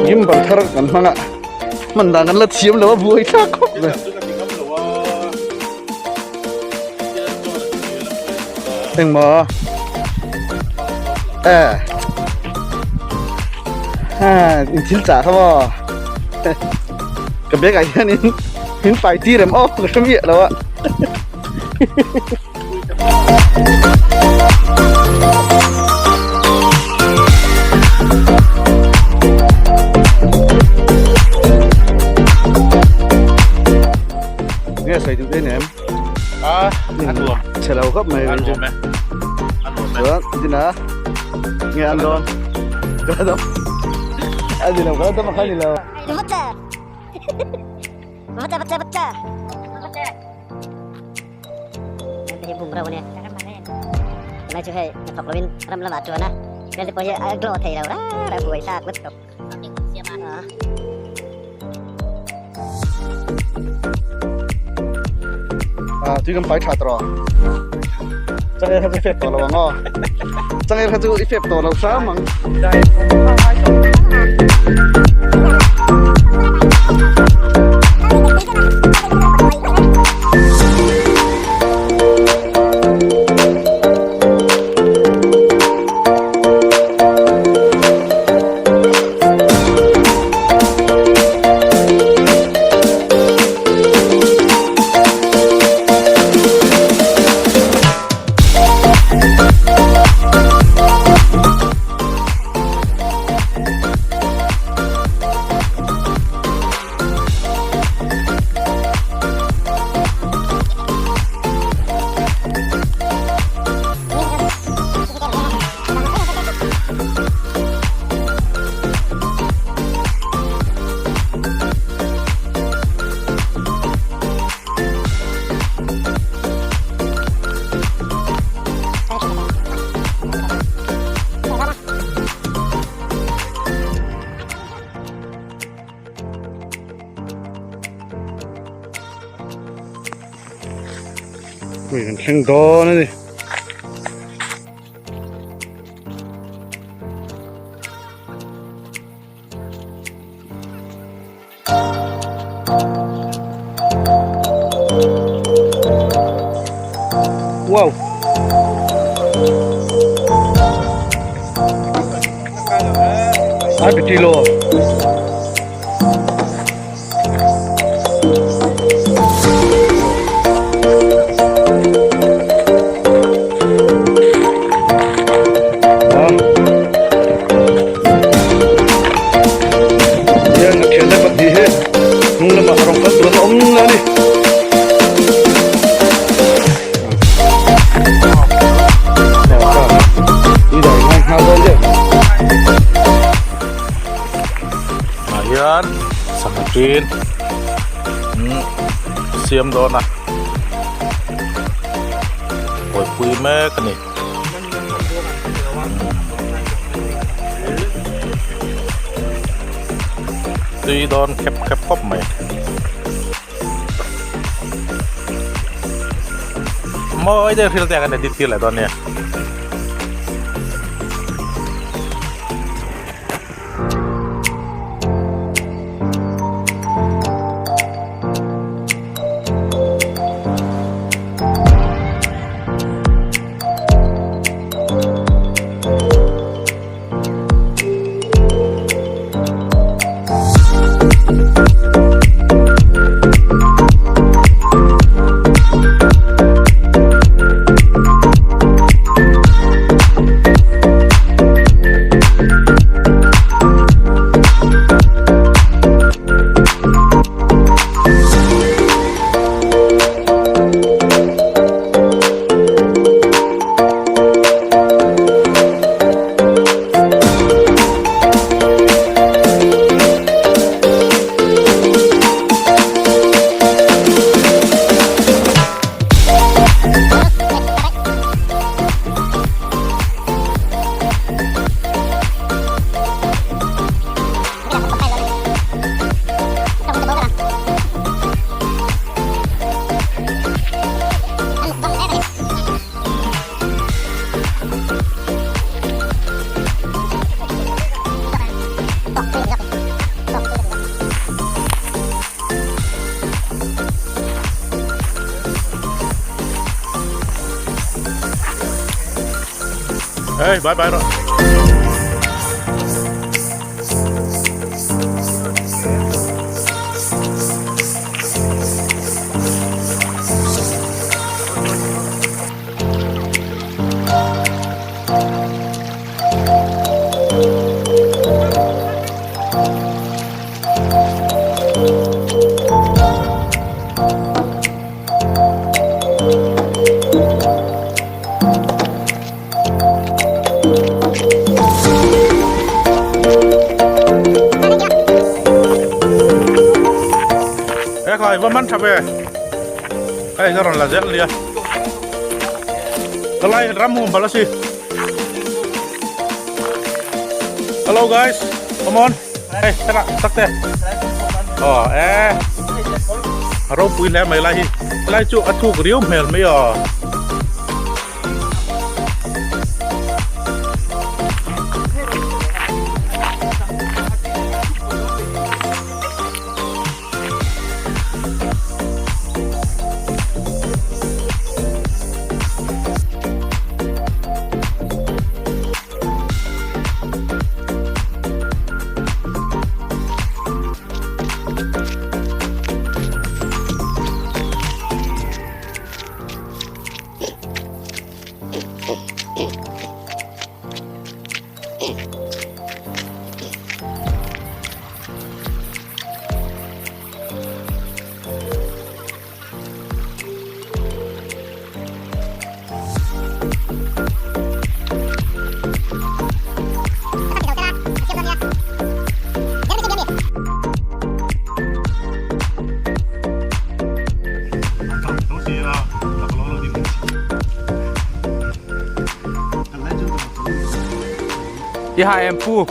Gimbal thar kan hmang a hman dan an la thiam lo a buai thlak khawp mai. Engmaw e ha in thil chah kha maw ka bag ah hianin min pai tir em aw ka hre miah lo a. Nge sawi duh daih nem? A, a nuam. Chhe lo khawp mai. A nuam e. A nuam e. Chuan, dina. Nge an dawn. Ka dam. A ni lo, ka dam a kha ni lo. À, tui kan pai tha tawh changel kha chu fep tawh lo ang aw changel kha chu i fep tawh lo hram ang. Ui kan thleng dawn a ni. Wow. Ai bị lo. Hian a thiante pahnih hi hnung lamah a rawn kal tur an awm la a ni. Ah hian sangha ṭin siam dawn a buaipui mek a ni. Tui dawn khep khep khawp mai. Mawi deuh thil te kan edit tir leh dawn nia. Hey, bye bye rawh. E khai va man tha ve. Hei ka rawn la zel nia. Ka lai ram hum bala si. Hello guys, come on. Hey, tara tak te. Oh, eh. Ropui hle mai lai hi. Lai chu a thuk riau hmel mai aw. I ha em pu.